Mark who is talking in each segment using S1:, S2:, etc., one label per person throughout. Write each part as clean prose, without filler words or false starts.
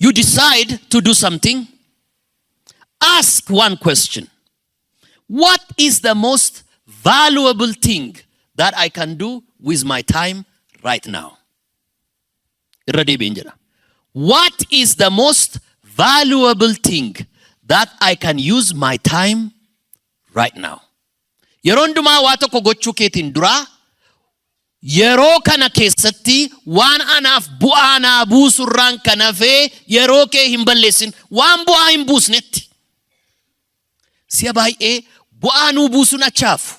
S1: you decide to do something, ask one question. What is the most valuable thing that I can do with my time right now? Irra deebiin jedha. What is the most valuable thing that I can use my time right now? Yeroo hundumaa waa tokko gochuu keetiin duraa, yeroo kana keessatti waan anaaf bu'aa naa buusurraan kan hafee yeroo kee hin balleessin, waan bu'aa hin buusnetti. Si'a baay'ee bu'aa nuu buusuun achaafu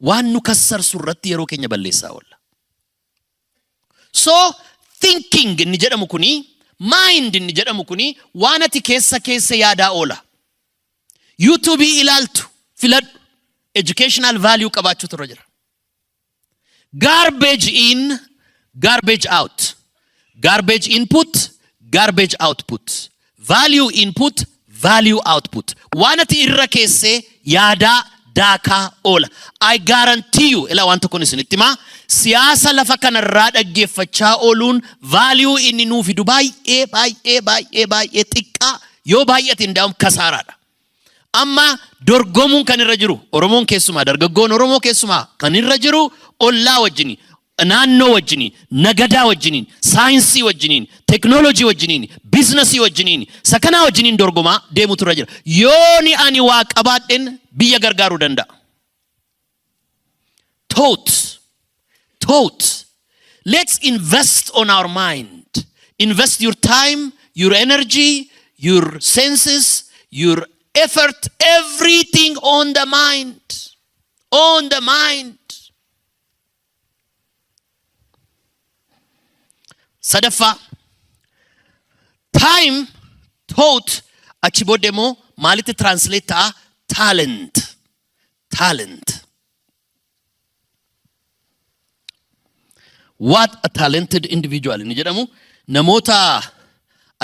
S1: waan nu kassarsu irratti yeroo keenya balleessaa oolla. So thinking inni jedhamu kuni, mind inni jedhamu kuni, waan ati keessa keessa yaadaa oola. YouTube ilaaltu filadhu, educational value qabaachuutu irra jira. Garbage in, garbage out. Garbage input, garbage output. Value input, value output. Waan ati irra keessee yaadaa daakaa oola. I guarantee you, ilaa, waan tokkoon isinitti himaa, siyaasa lafa kanarraa dhaggeeffachaa ooluun value inni nuu fidu baay'ee baay'ee baay'ee baay'ee xiqqaa, yoo baay'ate hin kasaaraadha. Amma dorgomuun kan irra jiru, Oromoon keessumaa, dargaggoon Oromoo keessumaa, kan irra jiru ollaa wajjini, naannoo wajjiniin, nagadaa wajjiniin, saayinsii wajjiniin, teknoolojii wajjiniin, biizinasii wajjiniin, sakanaa wajjiniin dorgomaa deemutu irra jira. Yooni ani waa qabaadhen biyya gargaaruu danda'a. Thought, thought. Let's invest on our mind. Invest your time, your energy, your senses, your effort, everything on the mind. On the mind. Sadaffaa, time, thought, achi booddee immoo maalitti translate ta'a? Talent. Talent. What a talented individual inni jedhamu, namoota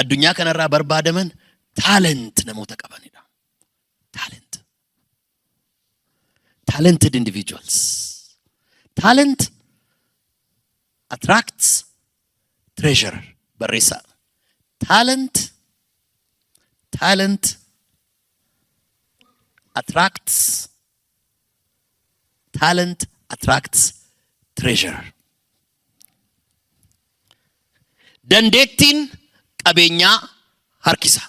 S1: addunyaa kanarraa barbaadaman, talent namoota qabanidha. Talent. Talented individuals. Talent attracts treasure. Barreessaa. Talent, talent attracts, talent attracts treasure. Dandeettiin qabeenyaa harkisa.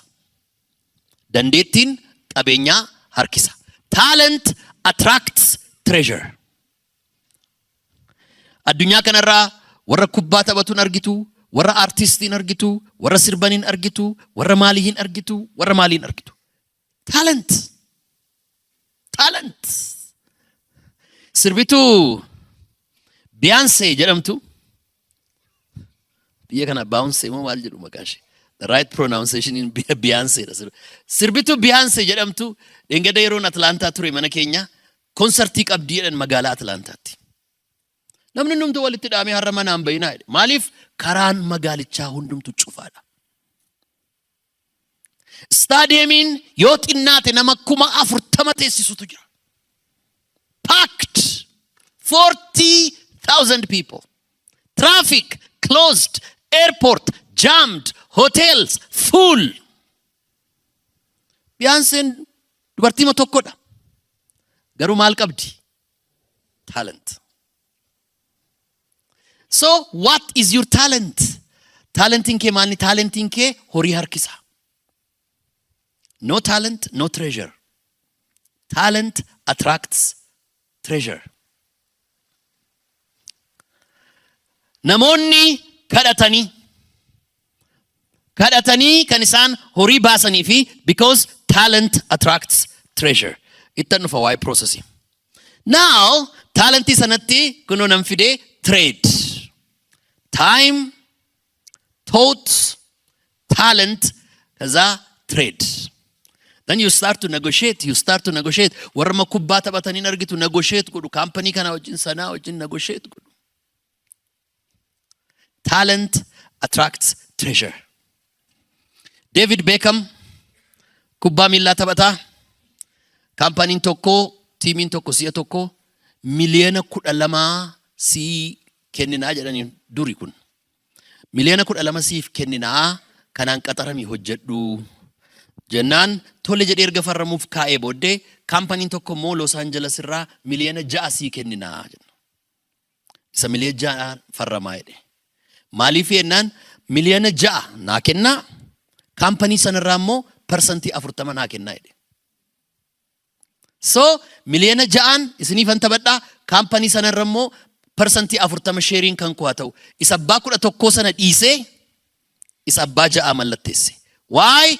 S1: Dandeettiin qabeenyaa harkisa. Talent attracts treasure. Addunyaa kanarraa warra kubbaa taphatuun argitu, warra aartistiin argitu, warra sirbaniin argitu, warra maalii hin argitu, warra maaliin argitu. Talent. Talent. Sirbituu Beyonce jedhamtu, biyya kana Bounce moo maal jedhu maqaan ishee? The right pronunciation in Beyonce dha. Sirbituu Beyonce jedhamtu dheengadda yeroon Atlaantaa ture mana keenya konsertii qabdii jedhan magaalaa Atlaantaatti. Namni hundumtuu walitti dhaamee har'a manaan bayinaa jedhe. Maaliif? Karaan magaalichaa hundumtu cufaadha. Istaadiyeemiin yoo xinnaate nama 40,000 teessisutu jira. Packed. 40,000 people. Traffic closed. Airport jammed. Hotels full. Beyonce'n dubartiima tokkodha. Garuu maal qabdi? Talent. So what is your talent? Talentiin kee maalni? Talentiin kee horii harkisa. No talent, no treasure. Talent attracts treasure. Namoonni kadhatanii kadhatanii kan isaan horii baasanii fi because talent attracts treasure. Ittan dhufa waa'ee processing. Now, talentii sanatti kunoo nan fidee trade. Time, thought, talent, ከዛ trade. Then you start to negotiate, you start to negotiate. Warra kubbaa taphataniin argitu, negotiate godhu, kaampanii kana wajjin, sanaa wajjin negotiate godhu. Talent attracts treasure. David Beckham kubbaa miillaa taphataa. Kaampaniin tokko, tiimiin tokko si'a tokko 12 miliyoona sii kenninaa jedhanii duri kun. 12 miliyoona siif kenninaa. Kanaan qaxaramii hojjedhu jennaan tole jedhee erga farramuuf kaa'ee booddee kaampaniin tokko immoo Los Angeles irraa 6 miliyoona sii kenninaa jedha. Isa 6 miliyoonaan farramaa jedhe. Maaliif jennaan 6 miliyoona naa kennaa, kaampanii sanarraa immoo 40% naa kennaa jedhe. So 6 miliyoonaan isiniifan taphadhaa, kaampanii sanarra immoo 40% shareiin kan koo haa ta'u. Isa abbaa 11 sana dhiisee isa abbaa 6 mallatteesse. Why?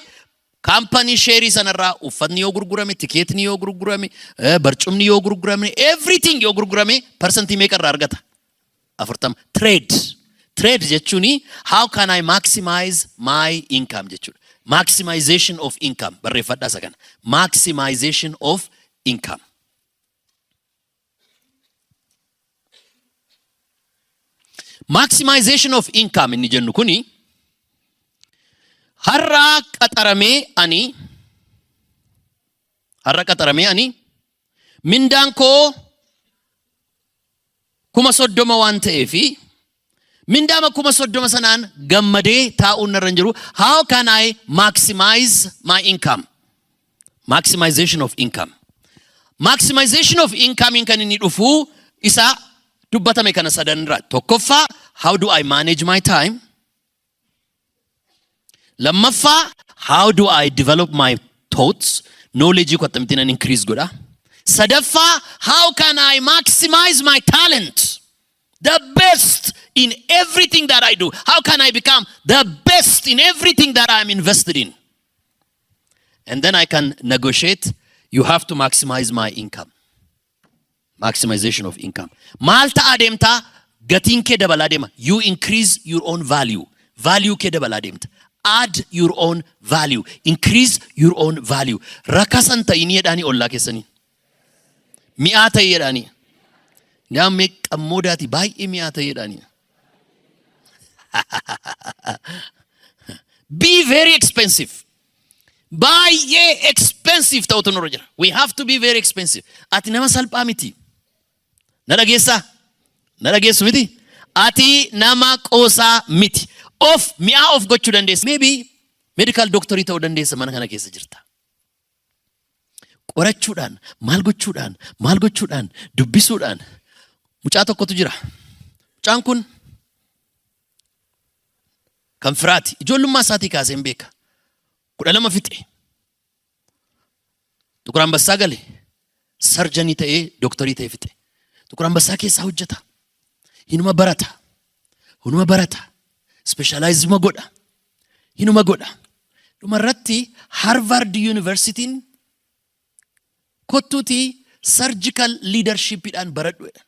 S1: Kaampanii shareii sanarraa uffatni yoo gurgurame, tikeetni yoo gurgurame, barcumni yoo gurgurame, everything yoo gurgurame parsantii meeqa irraa argata? 40. Trade. Trade jechuun how can I maximize my income jechuudha. Maximization of income, barreeffadhaa isa kana. Maximization of income. Maximization of income inni jennu kuni har'a qaxaramee ani mindaan koo 30,000 waan ta'eefi mindaama 30,000 sanaan gammadee taa'uun narra hin jiru. How can I maximize my income? Maximization of income. Maximization of income kan inni dhufu isa dubbatame kana sadan irraa. Tokkoffaa, how do I manage my time? Lammaffaa, how do I develop my thoughts? Knowledge koo akkamittiin an increase godha? Sadaffaa, how can I maximize my talent? The best in everything that I do. How can I become the best in everything that I am invested in? And then I can negotiate. You have to maximize my income. Maximization of income. Maal ta'aa deemtaa? Gatiin kee dabalaa deema. You increase your own value. Value kee dabalaa deemta. Add your own value. Increase your own value. Rakasan ta'inii jedhaanii ollaa keessanii. Mi'aa ta'e jedhaanii. Namni qammoodaati baay'ee mi'aa ta'e jedhaanii. Be very expensive. Baay'ee expensive ta'utu nurra jira. We have to be very expensive. Ati nama salphaa miti. Na dhageessaa? Na dhageessu miti? Ati nama qoosaa miti. Of mi'aa of gochuu dandeessa. Maybe medical doctorii ta'uu dandeessa, mana kana keessa jirta. Qorachuudhaan, maal gochuudhaan, maal gochuudhaan, dubbisuudhaan mucaa tokkotu jira. Mucaan kun kan firaati. Ijoollummaa isaatii kaasee hin beeka. 12 fixe. Xuqur Ambassaa gale. Surgeonii ta'ee, dooktarii ta'ee fixe. Xuqur Ambassaa keessaa hojjeta. Hinuma barata. Hinuma barata. Specializeuma godha. Hinuma godha. Dhumarratti Harvard Universityin kottuutii surgical leadershipidhaan baradhu jedhan.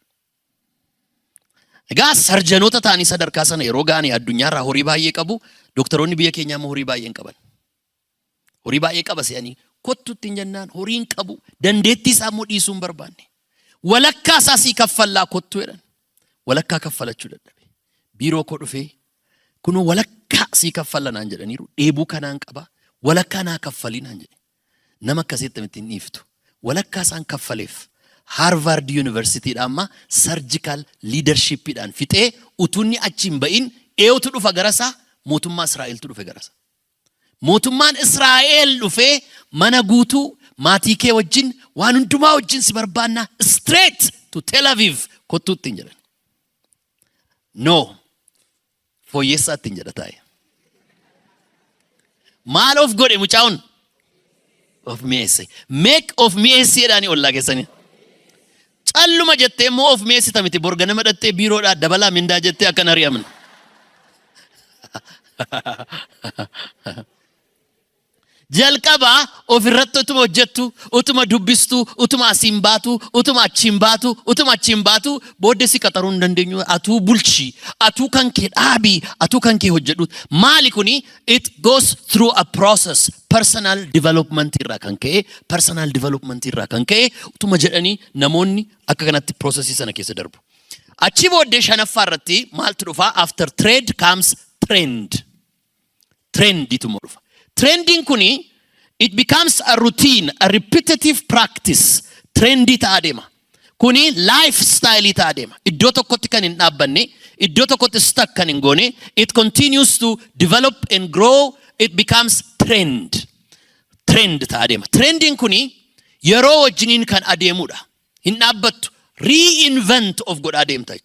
S1: Egaa surgeonoota ta'anii sadarkaa sana yeroo ga'anii addunyaarraa horii baay'ee qabu. Doktoroonni biyya keenyaa immoo horii baay'ee hin qaban. Horii baay'ee qaba se'anii kottuutti hin jennaan horii hin qabu. Dandeettii isaa immoo dhiisuu hin barbaanne. Walakkaa isaa sii kaffallaa kottu jedhan. Walakkaa kaffalachuu dadhabe. Biiroo koo dhufee, kunoo walakkaa sii kaffalla naan jedhaniiru. Dheebuu kanaan qaba. Walakkaa naa kaffalii naan jedhe. Nama akkasitti miti hin dhiiftu. Walakkaa isaan kaffaleef Harvard Universitydha amma surgical leadershipidhaan fixee utuu inni achi hin ba'in eenyutu dhufa garasaa? Mootummaa Israa'eltu dhufe garasaa. Mootummaan Israa'el dhufee mana guutuu maatii kee wajjin waan hundumaa wajjin si barbaanna, straight to Tel Aviv kottuutti hin jedhan. No, fooyyessaatti hin jedha taa'e. Maal of godhe mucaa'un? Of mi'eesse. Make of mi'eessi jedhaanii ollaa keessanii. Calluma jettee immoo of mi'eessita miti, borga nama dhattee biiroodhaa dabalaa mindaa jettee akkan ari'amne. Jalqabaa ofirratti utuma hojjettu, utuma dubbistu, utuma asiin baatu, utuma achiin baatu, utuma achiin baatu, booddee si qaxaruu hin dandeenyu. Atuu bulchi, atuu kan kee dhaabii, atuu kan kee hojjedhu. Maali kuni? It goes through a process. Personal development irraa kan ka'e, personal development irraa kan ka'e, utuma jedhanii namoonni akka kanatti processii sana keessa darbu. Achi booddee shanaffaa irratti maaltu dhufa? After trade comes trend. Trenditu immoo dhufa. Trendiin kuni it becomes a routine, a repetitive practice. Trendii ta'aa deema. Kuni lifestyle ta'aa deema. Iddoo tokkotti kan hin dhaabbanne, iddoo tokkotti stuck kan hin goone, it continues to develop and grow. it becomes trend. Trend ta'a adeema. Trendiin kuni yeroo wajjiniin kan adeemudha. Hin dhaabbattu. Reinvent of godhaa deemta jechuudha.